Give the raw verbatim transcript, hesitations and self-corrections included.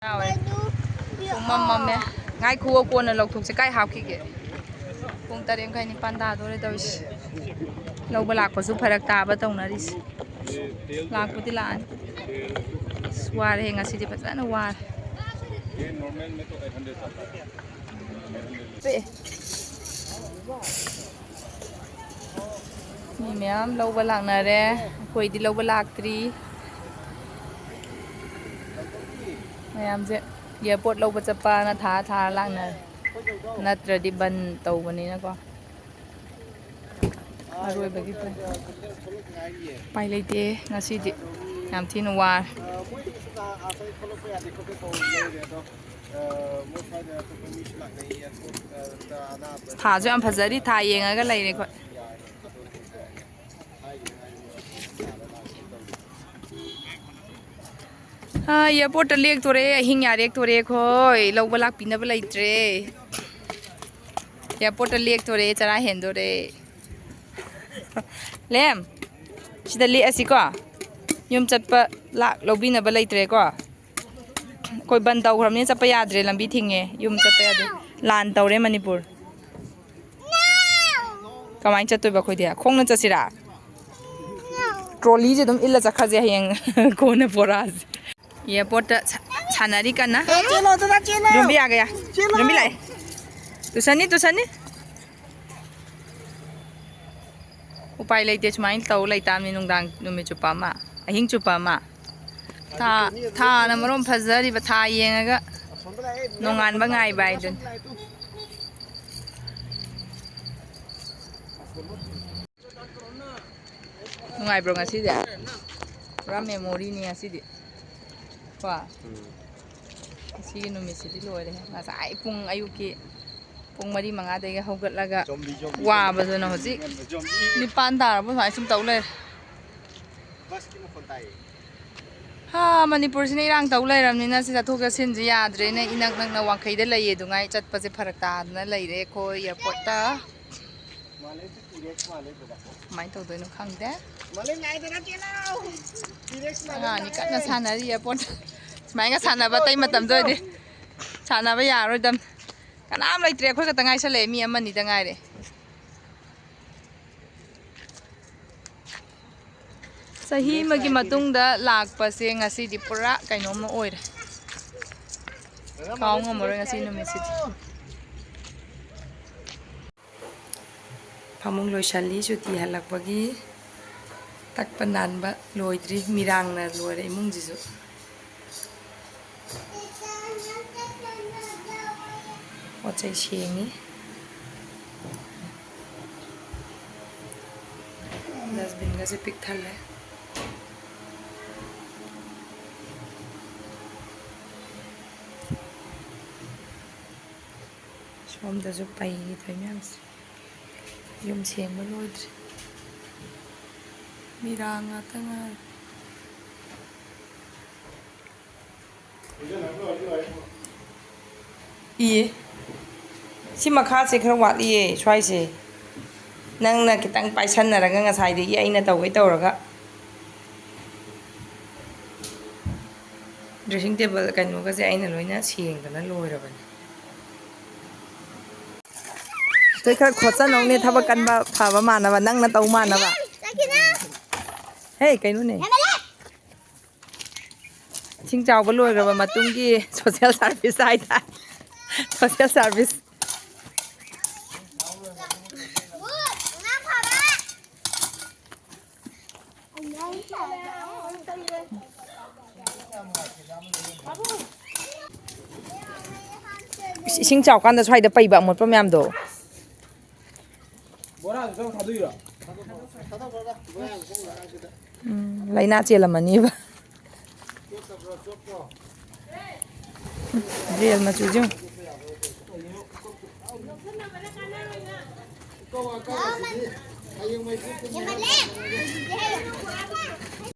ꯌꯥꯎꯋꯦ꯫ ꯄꯨꯡ ꯃꯝ ꯃꯝꯃꯦ꯫ ꯉꯥꯏꯈꯨꯑꯣ, ꯀꯣꯟꯅ ꯂꯧꯊꯣꯛꯁꯦ꯫ ꯀꯥꯏ ꯍꯥꯞꯈꯤꯒꯦ? ꯄꯨꯡ ꯇꯔꯦꯠ ꯃꯈꯥꯏ ꯅꯤꯄꯥꯟ ꯇꯥꯗꯣꯔꯦ ꯇꯧꯔꯤꯁꯦ꯫ ꯂꯧꯕ ꯂꯥꯛꯄꯁꯨ ꯐꯔꯛ ꯇꯥꯕ ꯇꯧꯅꯔꯤꯁꯦ꯫ ꯂꯥꯛꯄꯨꯗꯤ ꯂꯥꯛꯑꯅꯤ꯫ ꯑꯁ, ꯋꯥꯔꯦꯍꯦ ꯉꯁꯤꯗꯤ, ꯐꯖꯅ ꯋꯥꯔꯦ꯫ ꯄꯦ꯫ ꯃꯤ ꯃꯌꯥꯝ ꯂꯧꯕ ꯂꯥꯛꯅꯔꯦ꯫ ꯑꯩꯈꯣꯏꯗꯤ ꯂꯧꯕ ꯂꯥꯛꯇ꯭ꯔꯤ꯫ ꯃꯌꯥꯝꯁꯦ ꯑꯦꯌꯥꯔꯄꯣꯔꯠ ꯂꯧꯕ ꯆꯠꯄꯅ ꯊꯥꯔ ꯊꯥꯔ ꯂꯥꯛꯅꯔꯦ꯫ ꯅꯠꯇ꯭ꯔꯗꯤ ꯕꯟ ꯇꯧꯕꯅꯤꯅꯀꯣ꯫ ꯑꯔꯣꯏꯕꯒꯤ ꯕꯟ꯫ ꯎꯄꯥꯏ ꯂꯩꯇꯦ ꯉꯁꯤꯗꯤ꯫ ꯌꯥꯝ ꯊꯤꯅ ꯋꯥꯔꯦ꯫ ꯊꯥꯁꯨ ꯌꯥꯝ ꯐꯖꯔꯤ, ꯊꯥ ꯌꯦꯡꯉꯒ ꯂꯩꯔꯦ ꯑꯩꯈꯣꯏ꯫ ꯑꯥ, ꯑꯦꯌꯥꯔꯄꯣꯔꯠꯇ ꯂꯦꯛꯇꯣꯔꯦ, ꯑꯍꯤꯡ ꯌꯥꯔꯦꯛꯇꯣꯔꯦ ꯑꯩꯈꯣꯏ, ꯂꯧꯕ ꯂꯥꯛꯄꯤꯅꯕ ꯂꯩꯇ꯭ꯔꯦ꯫ ꯑꯦꯌꯥꯔꯄꯣꯔꯠꯇ ꯂꯦꯛꯇꯣꯔꯦ, ꯆꯔꯥ ꯍꯦꯟꯗꯣꯔꯦ꯫ ꯂꯦꯝ, ꯁꯤꯗ ꯂꯦꯛꯑꯁꯤꯀꯣ꯫ ꯌꯨꯝ ꯆꯠꯄ ꯂꯥꯛ ꯂꯧꯕꯤꯅꯕ ꯂꯩꯇ꯭ꯔꯦꯀꯣ꯫ ꯑꯩꯈꯣꯏ ꯕꯟ ꯇꯧꯈ꯭ꯔꯕꯅꯤꯅ ꯆꯠꯄ ꯌꯥꯗ꯭ꯔꯦ, ꯂꯝꯕꯤ ꯊꯤꯡꯉꯦ, ꯌꯨꯝ ꯆꯠꯄ ꯌꯥꯗ꯭ꯔꯦ꯫ ꯂꯥꯟ ꯇꯧꯔꯦ ꯃꯅꯤꯄꯨꯔ꯫ ꯀꯃꯥꯏꯅ ꯆꯠꯇꯣꯏꯕ ꯑꯩꯈꯣꯏꯗꯤ? ꯈꯣꯡꯅ ꯆꯠꯁꯤꯔꯥ? ꯇ꯭ꯔꯣꯂꯤꯁꯦ ꯑꯗꯨꯝ ꯏꯜꯂ ꯆꯠꯈ꯭ꯔꯁꯦ ꯍꯌꯦꯡ꯫ ꯀꯣꯟꯅ ꯄꯣꯔꯛꯑꯁꯦ꯫ ꯑꯦꯌꯥꯔꯄꯣꯔꯠꯇ ꯁꯥ-, ꯁꯥꯟꯅꯔꯤ ꯀꯟꯅ꯫ ꯆꯦꯜꯂꯣ, ꯆꯦꯜꯂꯣ, ꯆꯦꯜꯂꯣ꯫ ꯌꯣꯝꯕꯤ ꯌꯥꯒꯦ ꯌꯥ-, ꯆꯦꯜꯂꯣ꯫ ꯌꯣꯝꯕꯤ ꯂꯥꯛꯑꯦ꯫ ꯇꯨꯁꯟꯅꯤ, ꯇꯨꯁꯟꯅꯤ꯫ ꯎꯄꯥꯏ ꯂꯩꯇꯦ, ꯁꯨꯃꯥꯏꯅ ꯇꯧ ꯂꯩꯇꯥꯕꯅꯤ ꯅꯨꯡꯗꯥꯡ ꯅꯨꯃꯤꯠ ꯆꯨꯞꯄ ꯑꯃ, ꯑꯍꯤꯡ ꯆꯨꯞꯄ ꯑꯃ꯫ ꯊꯥ, ꯊꯥꯅ ꯃꯔꯣꯟ ꯐꯖꯔꯤꯕ, ꯊꯥ ꯌꯦꯡꯉꯒ ꯅꯣꯡꯉꯥꯟꯕ ꯉꯥꯏꯕ ꯍꯥꯏꯗꯨꯅꯤ꯫ ꯅꯨꯡꯉꯥꯏꯕ꯭ꯔꯣ ꯉꯁꯤꯗꯤ? ꯄꯨꯔꯥ ꯃꯦꯃꯣꯔꯤꯅꯤ ꯉꯁꯤꯗꯤ꯫ ꯀꯣ? ꯉꯁꯤꯒꯤ ꯅꯨꯃꯤꯠꯁꯤꯗꯤ ꯂꯣꯏꯔꯦ꯫ ꯉꯁꯥꯏ ꯄꯨꯡ ꯑꯌꯨꯛꯀꯤ ꯄꯨꯡ ꯃꯔꯤ ꯃꯉꯥꯗꯒꯤ ꯍꯧꯒꯠꯂꯒ ꯋꯥꯕꯗꯨꯅ ꯍꯧꯖꯤꯛ ꯅꯤꯄꯥꯟ ꯇꯥꯔꯕ ꯁꯨꯃꯥꯏꯅ ꯁꯨꯝ ꯇꯧ ꯂꯩꯔꯦ꯫ ꯍꯥ, ꯃꯅꯤꯄꯨꯔꯁꯤꯅ ꯏꯔꯥꯡ ꯇꯧ ꯂꯩꯔꯕꯅꯤꯅ ꯁꯤ ꯆꯠꯊꯣꯛ ꯆꯠꯁꯤꯟꯁꯤ ꯌꯥꯗ꯭ꯔꯦꯅꯦ꯫ ꯏꯅꯛ ꯅꯛꯅ ꯋꯥꯡꯈꯩꯗ ꯂꯩꯌꯦ ꯑꯗꯨꯉꯥꯏ ꯆꯠꯄꯁꯦ ꯐꯔꯛ ꯇꯥꯗꯅ ꯂꯩꯔꯦ ꯑꯩꯈꯣꯏ ꯑꯦꯌꯥꯔꯄꯣꯔꯠꯇ꯫ ꯀꯃꯥꯏꯅ ꯇꯧꯗꯣꯏꯅꯣ ꯈꯪꯗꯦ꯫ ꯑꯉꯥꯡ ꯑꯅꯤ ꯀꯟꯅ ꯁꯥꯟꯅꯔꯤ ꯑꯦꯌꯥꯔꯄꯣꯔꯠꯇ꯫ ꯁꯨꯃꯥꯏꯅ ꯁꯥꯟꯅꯕ ꯑꯇꯩ ꯃꯇꯝꯗ ꯑꯣꯏꯔꯗꯤ ꯁꯥꯟꯅꯕ ꯌꯥꯔꯔꯣꯏꯗꯝ꯫ ꯀꯅꯥꯝ ꯂꯩꯇ꯭ꯔꯦ, ꯑꯩꯈꯣꯏ ꯈꯛꯇ ꯉꯥꯏꯁꯜꯂꯛꯑꯦ, ꯃꯤ ꯑꯃꯅꯤꯗ ꯉꯥꯏꯔꯦ꯫ ꯆꯍꯤ ꯑꯃꯒꯤ ꯃꯇꯨꯡꯗ ꯂꯥꯛꯄꯁꯦ ꯉꯁꯤꯗꯤ ꯄꯨꯔꯥ ꯀꯩꯅꯣꯝꯃ ꯑꯣꯏꯔꯦ꯫ ꯀꯥꯎ ꯉꯝꯃꯔꯣꯏ ꯉꯁꯤ ꯅꯨꯃꯤꯠꯁꯤꯗꯤ꯫ ꯐꯃꯨꯡ ꯂꯣꯏꯁꯜꯂꯤ, ꯁꯨꯇꯤ ꯍꯜꯂꯛꯄꯒꯤ꯫ ꯇꯛꯄ ꯅꯥꯟꯕ ꯂꯣꯏꯗ꯭ꯔꯤ, ꯃꯤꯔꯥꯡꯅ ꯂꯣꯏꯔꯦ ꯏꯃꯨꯡꯁꯤꯁꯨ꯫ ꯄꯣꯠ ꯆꯩ ꯁꯦꯡꯉꯤ꯫ ꯗꯁꯕꯤꯟꯒꯁꯦ ꯄꯤꯛ ꯊꯜꯂꯦ꯫ ꯁꯣꯝꯗꯁꯨ ꯄꯩꯔꯤ ꯇꯧꯔꯤ ꯃꯌꯥꯝꯁꯦ꯫ ꯌꯨꯝ ꯁꯦꯡꯕ ꯂꯣꯏꯗ꯭ꯔꯤ꯫ ꯃꯤꯔꯥꯡ ꯉꯥꯛꯇ ꯉꯥꯏꯔꯦ꯫ ꯏꯌꯦ꯫ ꯁꯤ ꯃꯈꯥꯁꯦ ꯈꯔ ꯋꯥꯠꯂꯤꯌꯦ, ꯁ꯭ꯋꯥꯏꯁꯦ꯫ ꯅꯪꯅ ꯈꯤꯇꯪ ꯄꯥꯏꯁꯟꯅꯔꯒ ꯉꯁꯥꯏꯗꯒꯤ ꯑꯩꯅ ꯇꯧꯒꯦ ꯇꯧꯔꯒ꯫ ꯗ꯭ꯔꯦꯁꯤꯡ ꯇꯦꯕꯜ ꯀꯩꯅꯣꯒꯁꯦ ꯑꯩꯅ ꯂꯣꯏꯅ ꯁꯦꯡꯗꯅ ꯂꯣꯏꯔꯕꯅꯦ꯫ ꯑꯩꯈꯣꯏ ꯈꯔ ꯈꯣꯠꯆꯟꯍꯧꯅꯦ, ꯊꯕꯛ ꯀꯟꯕ ꯐꯕ ꯃꯥꯟꯅꯕ, ꯅꯪꯅ ꯇꯧ ꯃꯥꯟꯅꯕ꯫ ꯍꯦ, ꯀꯩꯅꯣꯅꯦ? ꯏꯁꯤꯡ ꯆꯥꯎꯕ ꯂꯣꯏꯈ꯭ꯔꯕ ꯃꯇꯨꯡꯒꯤ ꯁꯣꯁꯦꯜ ꯁꯥꯔꯚꯤꯁ ꯍꯥꯏꯇꯥꯔꯦ꯫ Social service. ꯏꯁ, ꯏꯁꯤꯡ ꯆꯥꯎꯀꯥꯟꯗ ꯁ꯭ꯋꯥꯏꯗ ꯄꯩꯕ ꯑꯃꯣꯠꯄ ꯃꯌꯥꯝꯗꯣ꯫ ꯕꯣꯔꯥꯗꯨ ꯆꯪ ꯊꯥꯗꯣꯛꯏꯔꯣ? ꯎꯝ, ꯂꯥꯏꯅꯥ ꯆꯦꯜꯂꯝꯃꯅꯤꯕ꯫ ꯖꯦꯜ ꯃꯆꯨꯁꯦ ꯌꯦꯡꯉꯨ꯫